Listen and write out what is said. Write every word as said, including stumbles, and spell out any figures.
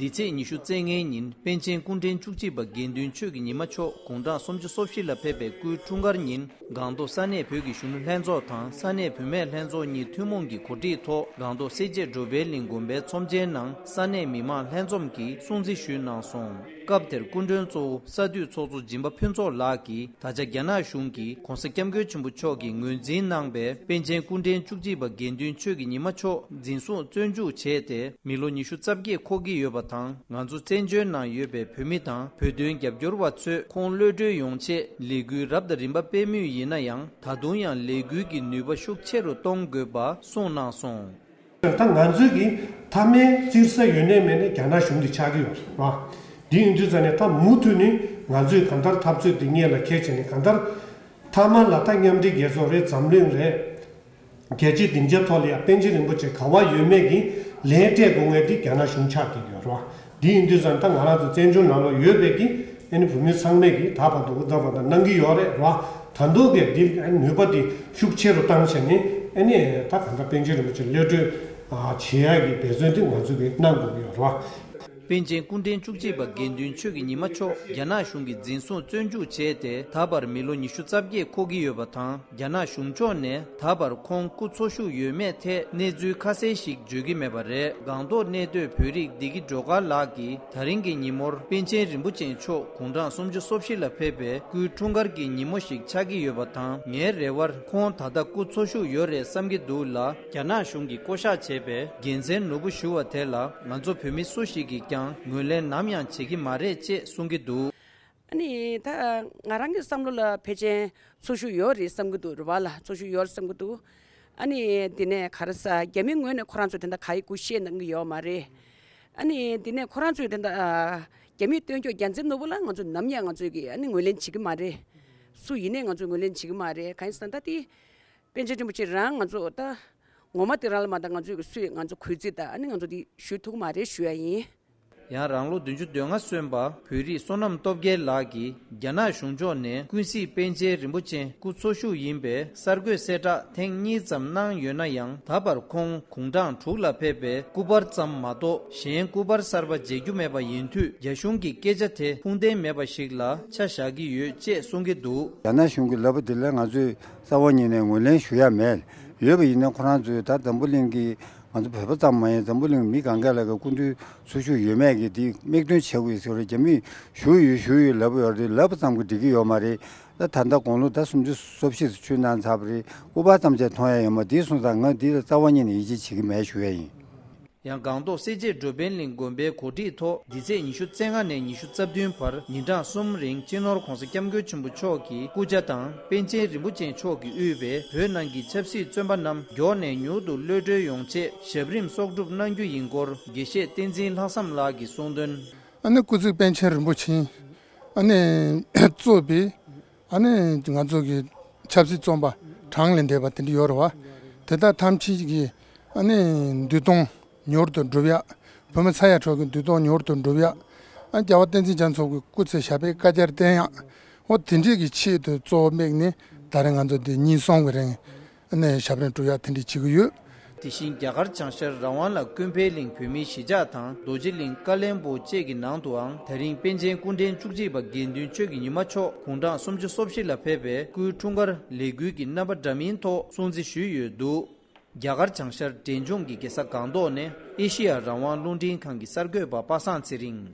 འདི་ཚེས་ཉི་ཤུ་རྩ་ལྔའི་ཉིན་པཎ་ཆེན་སྐུ་ཕྲེང་བཅུ་གཅིག་པ་དགེ་འདུན་ཆོས་ཀྱི་ཉི་མ་མཆོག་དགུང་གྲངས་སུམ་ཅུ་སོ་བཞི་ལ་ཕེབས་པའི་སྐུའི་འཁྲུངས་སྐར་ཉིན། སྒང་ཏོག་ས་གནས་བོད་ཀྱི་གཞོན་ནུ་ལྷན་ཚོགས་དང་ས་གནས་བུད་མེད་ལྷན་ཚོགས་གཉིས་ཐུན་མོང་གི་གོ་སྒྲིག་ཐོག་སྒང་ཏོག་སེར་བྱེས་འགྲོ་ཕན་གླིང་དགོན་པའི་ཚོམས་ཆེན་ནང་ས་གནས་མི་མང་ལྷན་འཛོམས་ཀྱིས་སྲུང་བརྩི་ཞུས་གནང་སོང་། སྐབས་དེར་སྐུ་མགྲོན་གཙོ་བོ་ས་འཐུས་ཚོགས་གཙོ་སྦྱིན་པ་ཕུན་ཚོགས་ལགས་ཀྱིས། ད་ཆ་རྒྱ་ནག་གཞུང་གིས་༧གོང་ས་༧སྐྱབས་མགོན་ཆེན་པོ་མཆོག་གིས་ངོས་འཛིན་གནང་པའི་པཎ་ཆེན་སྐུ་ཕྲེང་བཅུ་གཅིག་པ་དགེ་འདུན་ཆོས་ཀྱི་ཉི་མ་མཆོག་འཛིན་བཟུང་བཙོན་འཇུག་བྱས་ཏེ། མི་ལོ་ཉི་ཤུ་རྩ་བརྒྱད་འཁོར་གྱི་ཡོད་པ་དང་། ང་ཚོ་བཙན་བྱོལ་ནང་ཡོད་པའི་བོད་མི་དང་བོད་དོན་རྒྱབ་སྐྱོར་བ་ཚོས་ཁོང་གློད་གྲོལ་ཡོང་ཆེད་ལས་འགུལ་རབ་དང་རིམ་པ་སྤེལ་མུས་ཡིན་ན་ཡང་། ད་དུང་ཡང་ལས་འགུལ་གྱི་ནུས་པ་ཤུགས་ཆེ་རུ་གཏོང་དགོས་པ་གསུངས་གནང་སོང་། ད་ང་ཚོའི་གི་མཐའ་མའི་བཙིར་ས་ཡོད་ནའི་མེད་ནའི་རྒྱ་ནག་གཞུང་འདི་ཆགས་ཀྱི་ཡོད་རེད་བ། འདི་ཡིན་དུས་ཙང་ནས་ད་མུ་མཐུད་ནས་ང་ཚོས་གང་ལྟར་འཐབ་རྩོད་འདི་སྔོན་ལ་འཁྱེར་བྱས་ནས་གང་ལྟར་མཐའ་མ་ལ་ད་མཉམ་འབྲེལ་རྒྱལ་ཚོགས་རེད། འཛམ་གླིང་རེད། རྒྱལ་སྤྱིའི་སྡིངས་ཆ་ཐོག་ལ་ཡང་པཎ་ཆེན་རིན་པོ་ཆེ་ག་བ་ཡོད་མེད་ཀྱི་ལན་སྤྲད་དགོས་ངེས་འདི་རྒྱ་ནག་གཞུང་ཆགས་ཀྱི་ཡོད་རེད་བ། འདི་ཡིན་དུས་ཙང་ད་ང་རང་ཚོ་བཙན་བྱོལ་ནང་ལ་ཡོད་པའི་གི་ཨ་ནི་བོད་མི་ཚང་མས་གི་ད་བར་དུ་ཧུར་ཐག་པ་དང་གནང་གི་ཡོད་རེད་བ། ད་དུང་གི་འདི་ཨ་ནི་ནུས་པ་འདི་ཤུགས་ཆེ་རུ་བཏང་བྱས་ནས་ཨ་ནི་ད་གང་ལྟར་པཎ་ཆེན་རིན་པོ་ཆེ་གློད་གྲོལ་བྱེད་ཡག་གི་འབད་བརྩོན་འདི་ང་ཚོ་གི་གནང་དགོས་ཀྱི་ཡོད་རེད་བ། པཎ་ཆེན་སྐུ་ཕྲེང་བཅུ་གཅིག་པ་དགེ་འདུན་ཆོས་ཀྱི་ཉི་མ་མཆོག་རྒྱ་ནག་གཞུང་གིས་འཛིན་བཟུང་བཙོན་འཇུག་བྱས་ཏེ་ད་བར་མི་ལོ་ཉི་ཤུ་རྩ་བརྒྱད་འཁོར་གྱི་ཡོད་པ་དང་། རྒྱ་ནག་གཞུང་ཕྱོགས་ནས་ད་བར་ཁོང་སྐུ་འཚོ་བཞུགས་ཡོད་མེད་ཐད་གནས་ཚུལ་ཁ་གསལ་ཞིག་བརྗོད་ཀྱི་མེད་པ་རེད། སྒང་ཏོག་གནས་སྡོད་བོད་རིགས་བདེ་སྐྱིད་སྒྲོལ་དཀར་ལགས་ཀྱིས་ད་རིང་གི་ཉིན་མོར་པཎ་ཆེན་རིན་པོ་ཆེ་མཆོག་དགུང་གྲངས་སུམ་ཅུ་སོ་བཞི་ལ་ཕེབས་པའི་སྐུའི་འཁྲུངས་སྐར་གྱི་ཉིན་མོ་ཞིག་ཆགས་ཀྱི་ཡོད་པ་དང་། ངའི་རེ་བར་ཁོང་ད་ལྟ་སྐུ་འཚོ་བཞུགས་ཡོད་རེད་བསམ་གྱི་འདུག་ལ། རྒྱ་ནག་གཞུང་གིས་བསྐོ་གཞག་བྱས་པའི་འགན་འཛིན་ནོར་བུ་ཞུ་བ་དེ་ལ་ང་ཚོ་བོད་མི་སུ་ཞིག་གིས་ཀྱང་ངོས་ལེན་ནམ་ཡང་བྱེད་ཀྱི་མ་རེད་ཅེས་གསུང་གི་འདུག། ཨ་ནི་ད་ང་རང་གི་བསམ་བློ་ལ་ཕལ་ཆེར་འཚོ་བཞུགས་ཡོད་རེད་བསམ་གྱི་འདུག་རེད་བ་ལ། འཚོ་བཞུགས་ཡོད་རེད་བསམ་གྱི་འདུག། ཨ་ནི་དེ་ནས་ག་རེ་ཟ་རྒྱ་མིའི་ངོས་ནས་ཁོ་རང་ཚོ་དེ་འདྲ་ག་ཡི་སྐུ་བཤད་གནང་གི་ཡོད་མ་རེད། ཨ་ནི་དེ་ནས་ཁོ་རང་ཚོས་དེ་འདྲ་ཨ་རྒྱ་མིས་སྟོན་སྐྱོ་རྒྱལ་མཚན་ནོར་བུ་ལ་ང་ཚོ་ནམ་ཡང་ང་ཚོས་ཀྱི་ཨ་ནི་ངོས་ལེན་བྱེད་ཀྱི་མ་རེད། སུ་ཡིན་ནའི་ང་ཚོས་ངོས་ལེན་བྱེད་ཀྱི་མ་རེད། གང་ཡིན་ཟེར་ན་ད་དེ་པཎ་ཆེན་རིན་པོ་ཆེ་རང་ང་ཚོ་ད་ངོ་མ་དེ་རང་ལ་མ་ད་ང་ཚོས་ཀྱི་སུས་ང་ཚོ་གུས་བརྩི་ད་ཨ་ནི་ང་ཚོ་དེ་ཞུ་ཐུབ་ཀྱི་མ་རེད་ཞུ་ཡ་ཡིན། ཡང་རང་ལོ་བདུན་ཅུ་དོན་ལྔ་སོན་པ་བོད་རིགས་བསོད་ནམས་སྟོབས་རྒྱལ་ལགས་ཀྱིས་རྒྱ་ནག་གཞུང་ཕྱོགས་ནས་ཀུན་གཟིགས་པཎ་ཆེན་རིན་པོ་ཆེ་སྐུ་འཚོ་བཞུགས་ཡིན་པའི་གསར་འགོད་གསལ་བསྒྲགས་ཐེངས་གཉིས་ཙམ་གནང་ཡོད་ན་ཡང་། ད་བར་ཁོང་དགུང་གྲངས་དྲུག་ལ་ཕེབས་པའི་སྐུ་པར་ཙམ་མ་གཏོགས་གཞན་སྐུ་པར་གསར་པ་མཇལ་རྒྱུ་མེད་པ་ཡིན་དུས། རྒྱ་གཞུང་གི་སྐད་ཆ་དེ་ཁུངས་ལྡན་མེད་པ་ཞིག་ལ་ཆ་བཞག་གི་ཡོད་ཅེས་གསུང་གི་འདུག། རྒྱ་ནག་གཞུང་གིས་ལབ་པ་དེ་ལ་ང་ཚོས་རྩ་བ་ཉིད་ནས་ངོས་ལེན་ཞུ་ཡ་མེད། ཡོད་པ་ཡིན་ན་ཁོ་རང་ཚོས་ད་འཛམ་བུ་གླིང་གི་ང་ཚོ་བོད་པ་ཙམ་མ་ཡིན། འཛམ་བུ་གླིང་མི་གང་ག་ལ་གི་སྐུ་མདུན་འཚོ་བཞུགས་ཡོད་མེད་ཀྱི་དེ་མིག་སྟོན་བྱེད་དགོས་ཟེར་བ་རེད། རྒྱ་མིས་བཞུགས་ཡོད་བཞུགས་ཡོད་ལབ་ཡོད་རེད། ལབ་པ་ཙམ་གྱིས་འགྲིག་གི་ཡོད་མ་རེད། ད་ད་ལྟ་དགུང་ལོ་ད་སུམ་ཅུ་སོ་བཞི་ཙམ་ཆུད་གནང་ཚར་བ་རེད། སྐུ་པར་ཙམ་ཅིག་མཐོང་ཡ་ཡོད་མ་རེད། དེ་སོང་ཙང་ང་འདི་ལ་རྩ་བ་ཉིད་ནས་ཡིད་ཆེས་བྱེད་ཀྱི་མེད་ཞུ་ཡ་ཡིན། ཡང་སྒང་ཏོག་སེར་བྱེས་འགྲོ་ཕན་གླིང་དགོན་པའི་གོ་སྒྲིག་ཐོག་འདི་ཚེས་ཉི་ཤུ་རྩ་ལྔ་ནས་ཉི་ཤུ་རྩ་བདུན་བར་ཉིན་གྲངས་གསུམ་རིང་སྤྱི་ནོར་༧གོང་ས་༧སྐྱབས་མགོན་ཆེན་པོ་མཆོག་གི་སྐུ་ཕྱྭ་དང་པཎ་ཆེན་རིན་པོ་ཆེ་མཆོག་གིས་དབུས་པའི་བོད་ནང་གི་ཆབ་སྲིད་བཙོན་པ་རྣམས་མགྱོགས་ནས་མྱུར་དུ་གློད་གྲོལ་ཡོང་ཆེད་ཞབས་རིམ་གསོག་སྒྲུབ་གནང་རྒྱུ་ཡིན་སྐོར་དགེ་བཤེས་བསྟན་འཛིན་ལྷག་བསམ་ལགས་ཀྱིས་གསུངས་དོན། ཨ་ནི་སྐུ་ཚེ་པཎ་ཆེན་རིན་པོ་ཆེ་ཨ་ནི་གཙོས་པའི་ཨ་ནི་ང་ཚོ་གི་ཆབ་སྲིད་བཙོན་པ་གྲངས་ལས་འདས་པ་དེ་འདྲ་ཡོད་རེད་བ། དེ་དག་ཐམས་ཅད་ཀྱི་ཨ་ནི་འདུལ་སྟངས་མྱུར་དུ་འགྲུབ་ཡག་བོད་མི་ས་ཡ་དྲུག་གི་འདུལ་སྟངས་མྱུར་དུ་འགྲུབ་ཡག་ཨ་རྒྱལ་བ་བསྟན་འཛིན་རྒྱ་མཚོ་གི་སྐུ་ཚེ་ཞབས་པད་བསྐལ་བརྒྱར་བརྟན་ཡག་འོ་དེ་འདྲས་ཀྱི་ཆེད་དུ་གཙོ་བོ་དམིགས་ནས་ད་རེས་ང་ཚོ་འདི་ཉིན་གསུམ་གི་རིང་ཨ་ནི་ཞབས་རིམ་སྒྲུབ་ཡག་དེ་འདྲས་བྱེད་ཀྱི་ཡོད། དེ་བཞིན་རྒྱ་གར་བྱང་ཤར་རང་དབང་ལ་ཀུན་ཕན་གླིང་བོད་མིའི་གཞིས་ཆགས་དང་རྡོ་རྗེ་གླིང་ཀ་ལོན་སྦུག་བཅས་ཀྱི་ནང་དུའང་དེ་རིང་པཎ་ཆེན་སྐུ་ཕྲེང་བཅུ་གཅིག་པ་དགེ་འདུན་ཆོས་ཀྱི་ཉི་མ་མཆོག་དགུང་གྲངས་སུམ་ཅུ་སོ་བཞི་ལ་ཕེབས་པའི་སྐུའི་འཁྲུངས་སྐར་ལས་འགུལ་གྱི་རྣམ་པ་འདྲ་མིན་ཐོག་སྲུང་བརྩི་ཞུས་ཡོད་འདུག། རྒྱ་གར་བྱང་ཤར་འབྲས་ལྗོངས་ཀྱི་རྒྱལ་ས་སྒང་ཏོག་ནས་ཨེ་ཤི་ཡ་རང་དབང་རླུང་འཕྲིན་ཁང་གི་གསར་འགོད་པ་པ་སངས་ཚེ་རིང་།